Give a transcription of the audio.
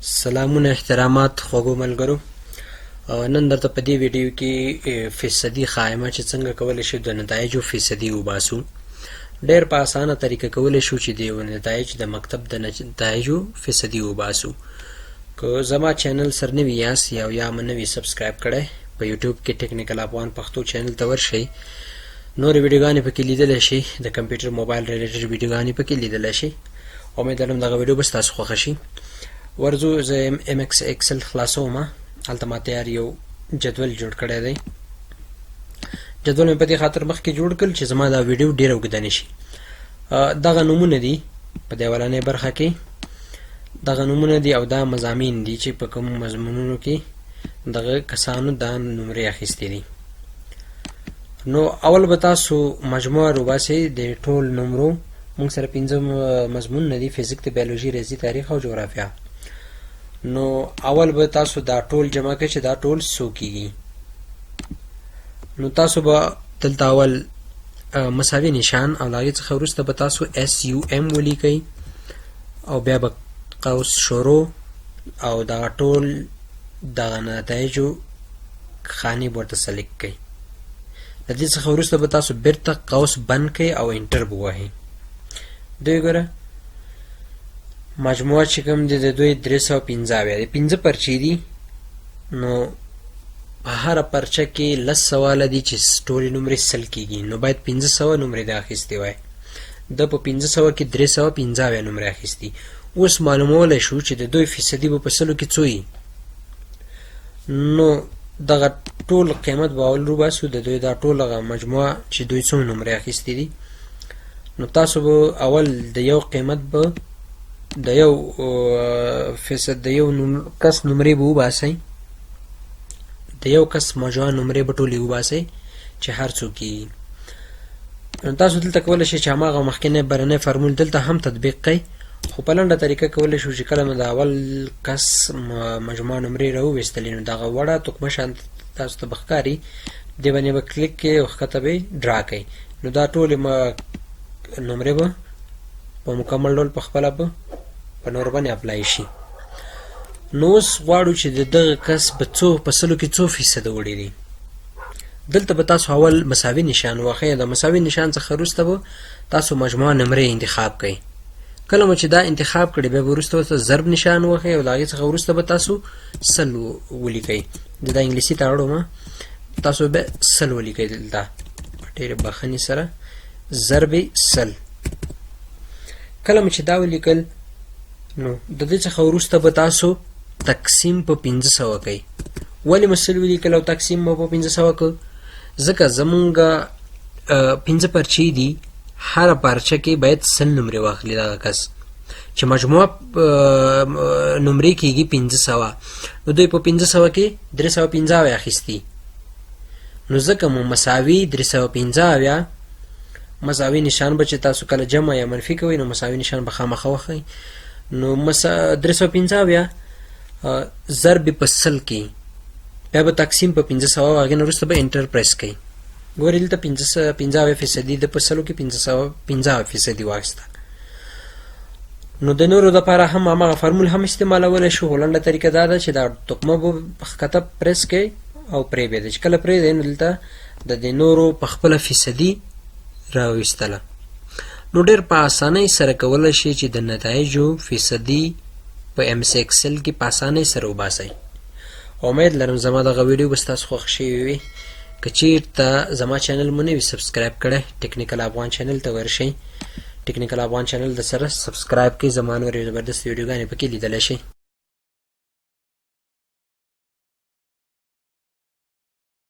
سلامونه احترامات خوږو ملګرو، نن درته په دې ویډیو کې فیصدي ښایم چې څنګه کولی شو د نتایجو فیصدي وباسو. ډیر په اسانه طریقه کولی شو چې د یو نتایج د مکتب د نتایجو فیصدي وباسو. که زما چینل سر نوي یاست یا مو نوي سبسکرایب کړی، په یوټیوب کې ټیکنیکل افغان پښتو چینل ته ورشئ، نورې ویډیوګانې پکې لیدلی شئ، د کمپیوټر موبایل ریلیټډ ویډیوګانې پکې لیدلی شئ. امید لرم دغه ویډیو به ستاسو خوښه شي. ورځو، زه ایم ایکس ایکسل خلاصوم. هلته ما تیار یو جدول جوړ کړی دی. جدول مې په دې خاطر مخکې جوړ کړ چې زما دا ویډیو ډیره اوږده نه شي. دغه نومونه دي، په دې اولنۍ برخه کې دغه نومونه دي او دا مضامین دي چې په کوم مضمونونو کې دغه کسانو دا نمرې اخیستې دي. نو اول به تاسو مجموعه روباسئ د ټول نمرو. موږ سره پنځه مضمونونه دي: فزیک، د بیولوژي، ریاضي، تاریخ او جغرافیا. نو اول به تاسو دا ټول جمع کړئ چې دا ټول څو کیږي. نو تاسو به دلته اول مساوي نشان او له هغې څخه وروسته به تاسو SUM ولیکئ او بیا به قوس شروع او دغه ټول دغه نتایجو خانې به ورته select کړئ. له دې څخه وروسته به تاسو بیرته قوس بند کړئ او enter به ووهئ. دوی ګوره، مجموعه چې کوم دی د دوی 375 دی. پنځه پرچې دي، نو په هره پرچه کې 10 سواله دي چې ټولې نمرې 100 کېږي، نو باید 500 نمرې ده اخیستې وای. ده په 500 کې 375 نمرې اخیستي. اوس معلومولی شو چې د دوی فیصدي به په 100 کې څو. نو دغه ټول قیمت به اول روباسو، د دوی دا ټول هغه مجموعه چې دوی څو نمرې اخیستې دي. نو تاسو به اول د یو قیمت به د یو فیصد د یو کس نمرې به وباسئ، د یو کس مجموعه نمرې به ټولې وباسئ چې هر څو کېږي. نو تاسو دلته کولی شئ چې هماغه مخکنی برنی فرمول دلته هم تطبیق کړئ، خو په لنډه طریقه کولی شو چې کله مو د اول کس مجموعه نمرې راوویستلې، نو دغه وړه تکمه شان تاسو ته به ښکاري، دې باندې به کلیک کړئ او ښکته به یې draw کړئ. نو دا ټولې نمرې به په مکمل ډول په خپله به په نورو باندې apply شي. نو اوس غواړو چې د دغه کس به څو په 100 کې څو فیصده وړي دي. دلته به تاسو اول مساوي نشان وښئ، د مساوي نشان څخه وروسته به تاسو مجموعه نمرې انتخاب کړئ. کله مو چې دا انتخاب کړي، بیا به وروسته ورته ضرب نشان وښئ او د هغې څخه وروسته به تاسو 100 ولیکئ. زه دا انګلیسي ته اړوم، تاسو به 100 ولیکئ دلته په ډېرې بخښنې سره، ضرب 100. کله مو چې دا ولیکل، نو د دې څخه وروسته به تاسو تقسیم په 500 کوئ. ولې مو 100 ولیکل او تقسیم مو په 500 کړ؟ ځکه زمونږ پنځه پرچې دي، هره پرچه کې باید 100 نمرې واخلي دغه کس چې مجموعه نمرې کېږي 500. نو دوی په 500 کې 375 اخیستي، نو ځکه مو مساوي 375. مساوي نشان به چې تاسو کله جمع یا منفي کوئ، نو مساوي نشان به خامخا وښئ. نو 375 ضرب په 100 کې، بیا به تقسیم په 500، هغې نه وروسته به enter press کوي. ګورئ، دلته 75 فیصدي د په 100 کې 575 فیصدي واخیسته. نو د نورو دپاره هم هماغه فرمول هم استعمالولی شو، خو لنډه طریقه دا ده چې دا تکمه به ښکته پریس کوي او پرې به چې کله پرېږدئ، نو دلته د دې نورو په خپله فیصدي راویستله. نو ډېر په اسانۍ سره کولی شئ چې د نتایجو فیصدي په MS Excel کې په اسانۍ سره وباسئ. امید لرم زما دغه ویډیو به ستاسو خوښ شوې وي. که چیرته زما چینل مو نه وي subscribe کړی، ټیکنیکل افغان چینل ته ورشئ، ټیکنیکل افغان چینل د سره subscribe کړئ، زما نورې زبردستې ویډیوګانې پکې لیدلی شئ.